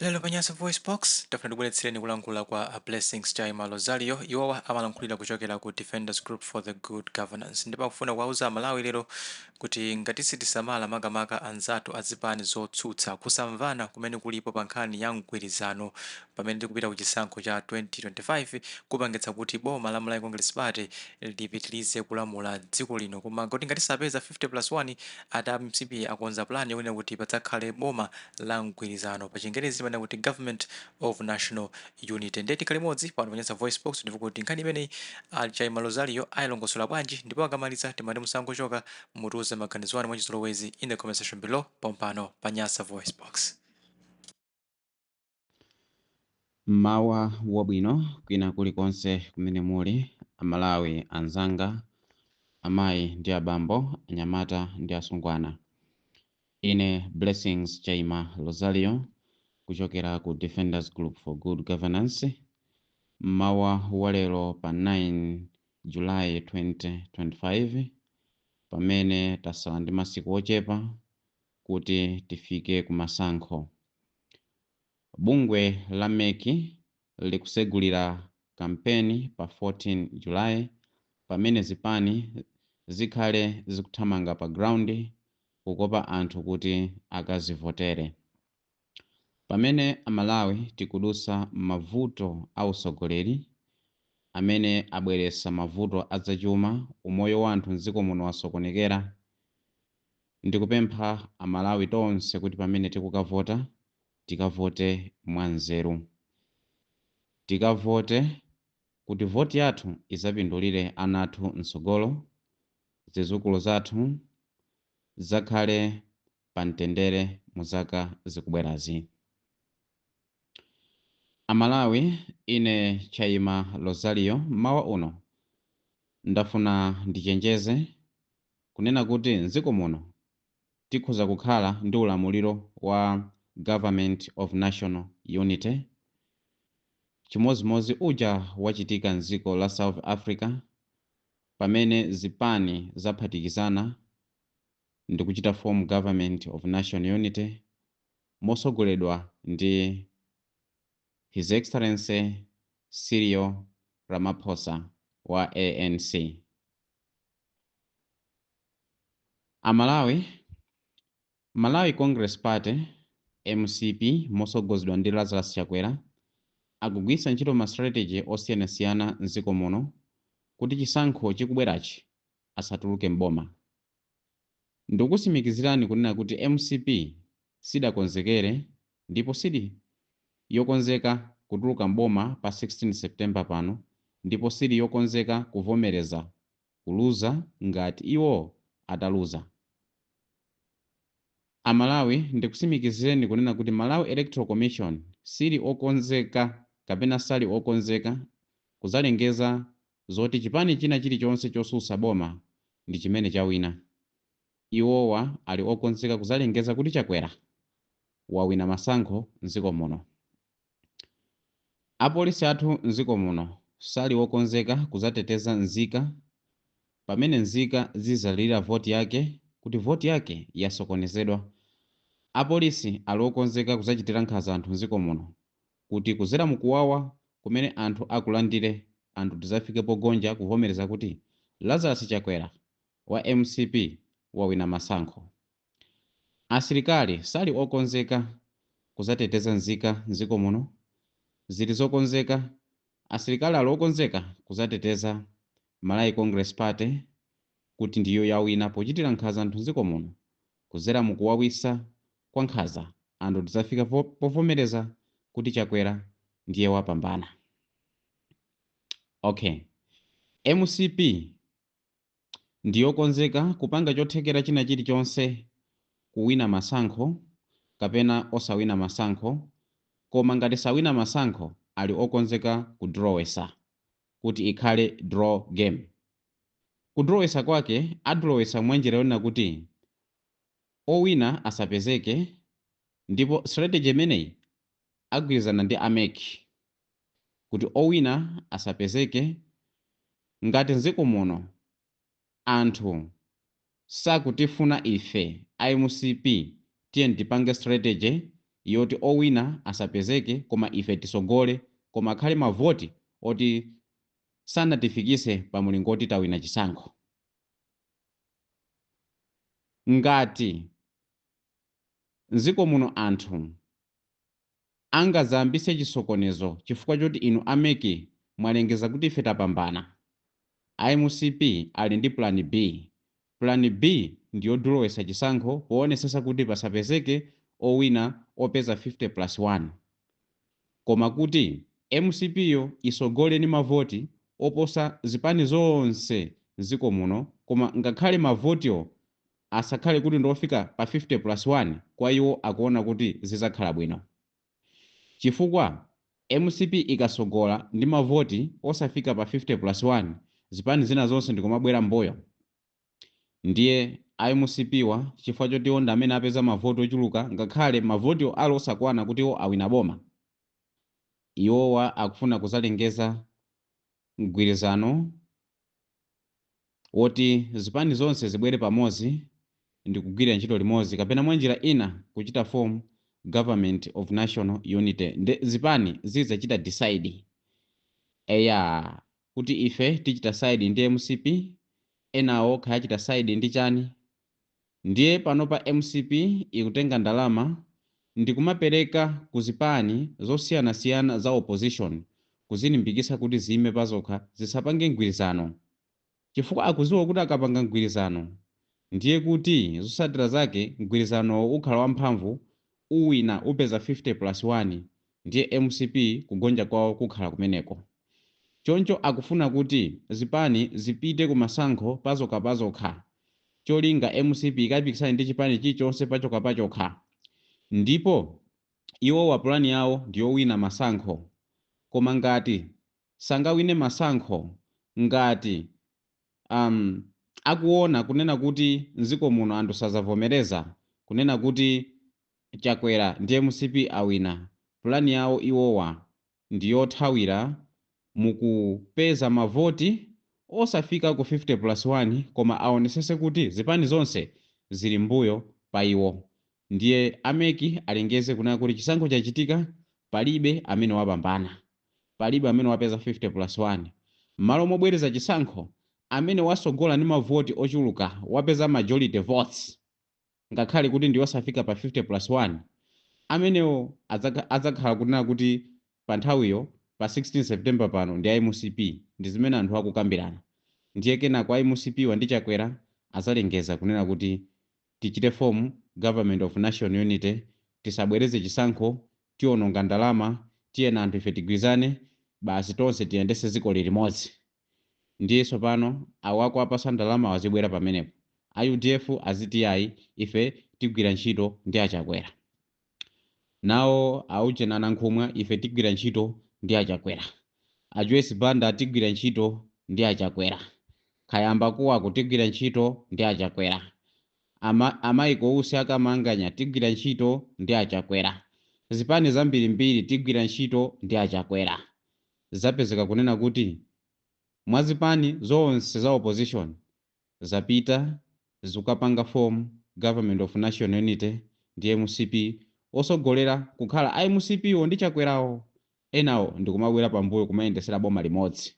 Lero pa Nyasa VoiceBox, tafuna tibweretsereni kulankhula kwa a Blessings Chaima Rozario. Iwowa amalankhulira kuchokera ku Defenders Group for the Good Governance, ndipo akufuna kuwauza Amalawi lero kuti ngati sitisamala, makamaka anzathu azipani zotsutsa, kusamvana kumene kulipo pa nkhani ya mgwirizano pamene tikupita ku chisankho cha 2025 kupangitsa kuti boma la Malawi Congress Party lipitirize kulamula dziko lino. Koma kuti ngati sapeza 50 plus 1, ati MCP akonza plan yoonena kuti padzakhale boma la mgwirizano, pa Chingerezi imene kuti Government of National Unity. Ndiye tikhale limodzi pano pa Nyasa Voice Box ndipo kuti nkhani imeneyi a Chaima Rozario ayilongosola bwanji. Ndipo akamaliza, timati musangochoka, mutiuze maganizo anu mwachizolowezi in the comment section below pompano pa Nyasa Voice Box. Mmawa wabwino kwina kulikonse kumene muli, Amalawi anzanga, amayi ndi abambo, anyamata ndi asungwana. Ine Blessings Chaima Rozario kuchokera ku Defenders Group for Good Governance. Mmawa walero pa 9 July 2025, pamene tasala ndi masiku ochepa kuti tifike ku masankho, bungwe la MEC likusegulira kampeni pa 14 July, pamene zipani zikhale zikuthamanga pa ground kukopa anthu kuti akazivotere. Pamene Amalawi tikudusa mavuto a usogoleri amene abweretsa mavuto adzachuma, umoyo wa anthu mdziko muno wasokonekera, ndikupempha Amalawi tonse kuti pamene tikukavota, tikavote mwanzeru, tikavote kuti voti yathu izapindulire ana athu mtsogolo, zidzukulu zathu zakhale pa mtendere mu zaka zikubwerazi. Amalawi, ine Chaima Rozario mmawa uno ndafuna ndichenjeze kunena kuti mdziko muno tikhoza kukhala ndi ulamuliro wa Government of National Unity, chimozimozi uja wachitika mdziko la South Africa, pamene zipani zaphatikizana ndikuchita form Government of National Unity mosogoledwa ndi His Excellency Cyril Ramaphosa wa ANC. Amalawi, Malawi Congress Party, MCP, mosogozedwa ndi Lazarus Chakwera akugwiritsa ntchito ma strategy osiyanasiyana mdziko muno kuti chisankho chikubwerachi asatuluke mboma. Ndikusimikizirani kunena kuti MCP sidakonzekere ndipo sili yokonzeka kutuluka mboma pa 16 September pano, ndipo sili yokonzeka kuvomereza kuluza ngati iwo ataluza. Amalawi, ndikusimikizireni kunena kuti Malawi Electoral Commission sili okonzeka kapena sali okonzeka kuzalengeza zoti chipani china chilichonse chosusa boma ndi chimene chawina. Iwowa ali okonzeka kuzalengeza kuti Chakwera wawina masankho mdziko muno. Apolisi athu mdziko muno sali okonzeka kuzateteza nzika pamene nzika zizalira voti yake kuti voti yake yasokonezedwa. Apolisi ali okonzeka kuzachitira nkhanza anthu mdziko muno kuti kuzera mukuwawa kumene anthu akulandire, anthu tizafike pogonja kuvomereza kuti Lazarus Chakwera wa MCP wawina masankho. Asilikali sali okonzeka kuzateteza nzika mdziko muno. Zili zokonzeka, asilikali ali okonzeka kuzateteza Malawi Congress Party kuti ndiyo yawina pochitira nkhanza anthu mdziko muno. Kuzera mukuwawisa kwa nkhanza, anthu tizafika povomereza kuti Chakwera ndiye wapambana. Okay, MCP ndiyokonzeka kupanga chothekera china chilichonse kuwina masankho kapena osawina masankho, koma ngati sawina masankho, ali okonzeka kudrowesa kuti ikhale draw game. Kudrowesa kwake, adrowesa mwanjira yonena kuti owina asapezeke, ndipo strategy imeneyi agwirizana ndi a MEC kuti owina asapezeke. Ngati mdziko muno anthu sakutifuna ife a MCP, tiye tipange strategy. yoti owina asapezeke koma ife tisogole, koma akhale mavoti oti sanatifikise pa mulingo oti tawina chisankho. Ngati mdziko muno anthu angazayambise chisokonezo chifukwa choti inu a MEC mwalengeza kuti ife tapambana, a MCP ali ndi plan B. Plan B ndiyodulowesa chisankho poonesesa kuti pasapezeke owina opeza 50 plus 1, koma kuti MCP yo isogole ndi mavoti oposa zipani zonse mdziko muno, koma ngakhale mavotiwo asakhale kuti ndiofika pa 50 plus 1, kwa iwo akuona kuti zizakhala bwino, chifukwa MCP ikasogola ndi mavoti osafika pa 50 plus 1, zipani zina zonse ndikumabwera mbuyo, ndiye MCP wa chifukwa choti iwo ndi amene apeza mavoti ochuluka, ngakhale mavotiwo ali osakwana kuti iwo awina boma, iwowa akufuna kuzalengeza mgwirizano woti zipani zonse zibwere pamodzi ndi kugwira ntchito limodzi, kapena mwa njira ina kuchita form government of national unity. Ndi zipani zidzachita decide eya kuti ife tichita side ndi MCP, enawo khayachita side ndi chani. Ndiye panopa MCP ikutenga ndalama ndi kumapereka ku zipani zosiyanasiyana za opposition, kuzilimbikitsa kuti ziyime pazokha, zisapange mgwirizano, chifukwa akudziwa kuti akapanga mgwirizano ndiye kuti zotsatira zake mgwirizano ukhala wamphamvu, uwina, upeza 50 plus 1, ndiye MCP kugonja kwawo kukhala kumeneko. Choncho akufuna kuti zipani zipite ku masankho pazokhapazokha, cholinga MCP ikapikisane ndi chipani chilichonse pachokhapachokha. Ndipo iwowa pulani yawo ndiyowina masankho, koma ngati sangawine masankho, ngati akuona kunena kuti mdziko muno anthu sazavomereza kunena kuti Chakwera ndi MCP awina, pulani yawo iwowa ndiyothawira mukupeza mavoti osafika ku 50 plus 1, koma aonesese kuti zipani zonse zili mbuyo pa iwo. Ndiye a MEC alengeze kunena kuti chisankho chachitika, palibe amene wapambana, palibe amene wapeza 50 plus 1. M'malo mobwereza chisankho, amene wasogola ndi mavoti ochuluka, wapeza majority votes, ngakhale kuti ndi osafika pa 50 plus 1, amenewo adzakhala kunena kuti pa nthawiyo pa 16 September pano ndi MCP. Ndi zimene anthu akukambirana. Ndiye kenako MCP wa ndi Chakwera azalengeza kunena kuti tichite form government of national unity, tisabwereze chisankho, tiononga ndalama, tiyena anthu ife tigwirizane basi, tonse tiyendese dziko limodzi. Ndiye tsopano awako apasa ndalama wazibwera pamenepo, a UDF aziti ayi, ife tigwira ntchito ndi Achakwera, nawo aujena Nankhumwa, ife tigwira ntchito ndi Achakwera, a Joyce Banda tigwira ntchito ndi Achakwera, Khayamba kuwako tigwira ntchito ndi Achakwera, amayiko usi akamanganya tigwira ntchito ndi Achakwera, zipani zambirimbiri tigwira ntchito ndi Achakwera. Zapezeka kunena kuti mwazipani zonse za opposition zapita zikukapanga form government of national unity ndi MCP, osogolera kukhala a MCP wo ndi Chakwerawo, enawo ndikumabwera pambuyo kumayendesera boma limodzi.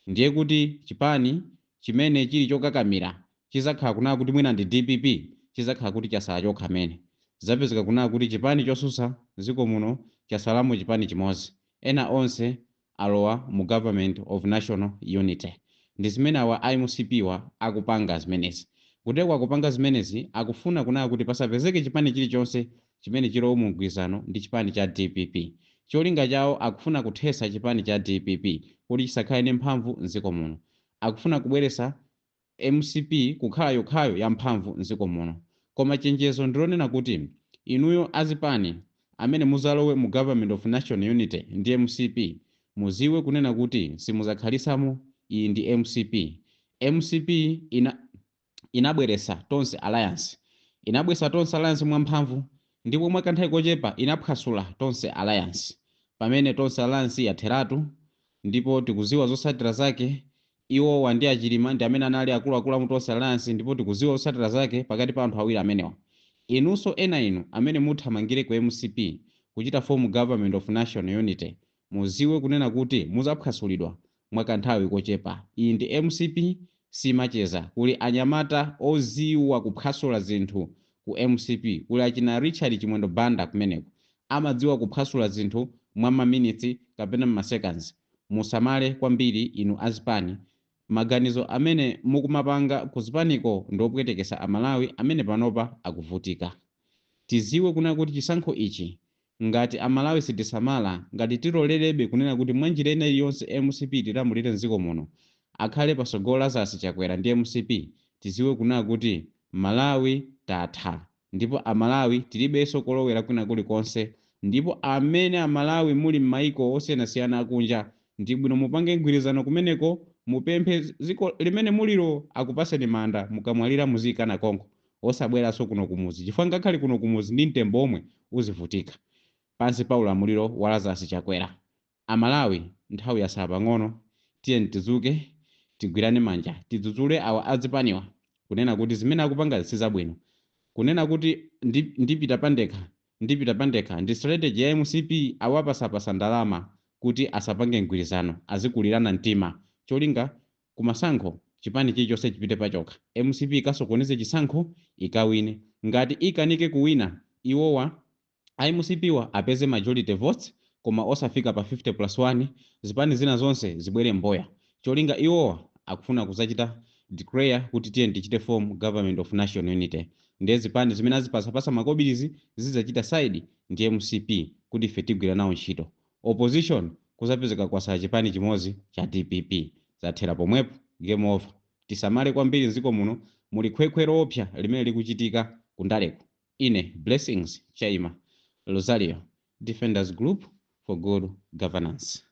Ndiye kuti chipani chimene chili chokakamira chizakhala kunena kuti mwina ndi DPP, chizakhala kuti chasala chokha amene. Zapezeka kunena kuti chipani chosusa dziko muno chasalamo chipani chimodzi, ena onse alowa mu government of national unity. Ndi zimene awa MCP wa akupanga zimenezi. Kuteko akupanga zimenezi, akufuna kunena kuti pasapezeke chipani chilichonse chimene chilowa mu mgwirizano ndi chipani cha DPP. Cholinga chawo akufuna kuthesa chipani cha DPP kuti chisakhale ndi mphamvu mdziko muno. Akufuna kubweresa MCP kukhala yokhayo ya mphamvu mdziko muno. Koma chenjezo ndilonena kuti inuyo azipani amene muzalowe mu government of national unity ndi MCP, muziwe kunena kuti simuzakhalisamo. Iyi ndi MCP. MCP inabweresa Tonse Alliance, inabweresa Tonse Alliance mwamphamvu, ndipo mwa kanthawi kochepa inaphwasula Tonse Alliance, pamene Tonse Alliance yatheratu ndipo tikuziwa zotsatira zake. Iwowa ndi Achilima ndi amene anali akuluakulu amu Tonse Alliance, ndipo tikuziwa zotsatira zake pakati pa anthu awiri amenewa. Inunso ena inu amene muthamangire ku MCP kuchita form Government of National Unity, muziwe kunena kuti muzaphwasulidwa mwakanthawi kochepa. Iyi ndi MCP, simacheza. Kuli anyamata oziwa kuphwasula zinthu ku MCP, kuli achina Richard Chimwendo Banda kumeneko, amadziwa kuphwasula zinthu mwa maminitsi kapena mmaseconds. Musamale kwambiri inu azipani. Maganizo amene mukumapanga kuzipaniko ndiopwetekesa Amalawi amene panopa akuvutika. Tiziwe kunena kuti chisankho ichi, ngati Amalawi sitisamala, ngati tilolerebe kunena kuti mwanjira ina iliyonse MCP tilamulire mdziko muno, akhale pasogolo Lazarus Chakwera ndi MCP, tiziwe kunena kuti Malawi tatha, ndipo Amalawi tilibenso kolowera kwina kulikonse. Ndipo amene Amalawi muli m'mayiko osiyanasiyana akunja, ndi bwino mupange mgwirizano kumeneko, mupemphe dziko limene mulilo akupaseni manda, mukamwalira muziyikana konko, osabweranso kuno kumuzi, chifukwa ngakhale kuno kumuzi ndi mtembo omwe uzivutika pansi pa ulamuliro wa Lazarus Chakwera. Amalawi, nthawi yasala pang'ono. Tiye tidzuke, tigwirane manja, tidzudzule awa adzipaniwa kunena kuti zimene akupanga sizabwino. Kunena kuti ndipita pandekha, ndipita pandekha ndi strategy ya MCP. Awapasapasa ndalama kuti asapange mgwirizano, azikulirana mtima, cholinga kumasankho chipani chilichonse chipite pachokha, MCP ikasokoneze chisankho, ikawine. Ngati ikanike kuwina, iwowa MCP wa apeze majority votes koma osafika pa 50 plus 1, zipani zina zonse zibwere mboya. Cholinga iwowa akufuna kuzachita declare kuti tiye tichite form Government of National Unity, ndiye zipani zimene azipasapasa makobirizi zidzachita side ndi MCP kuti ife tigwira nawo ntchito. Opposition kuzapezeka kwasala chipani chimodzi cha DPP, zathera pomwepo, game over. Tisamale kwambiri, mdziko muno muli khwekhwe loopsa limene likuchitika kundaleko. Ine Blessings Chaima Rosario, Defenders Group for Good Governance.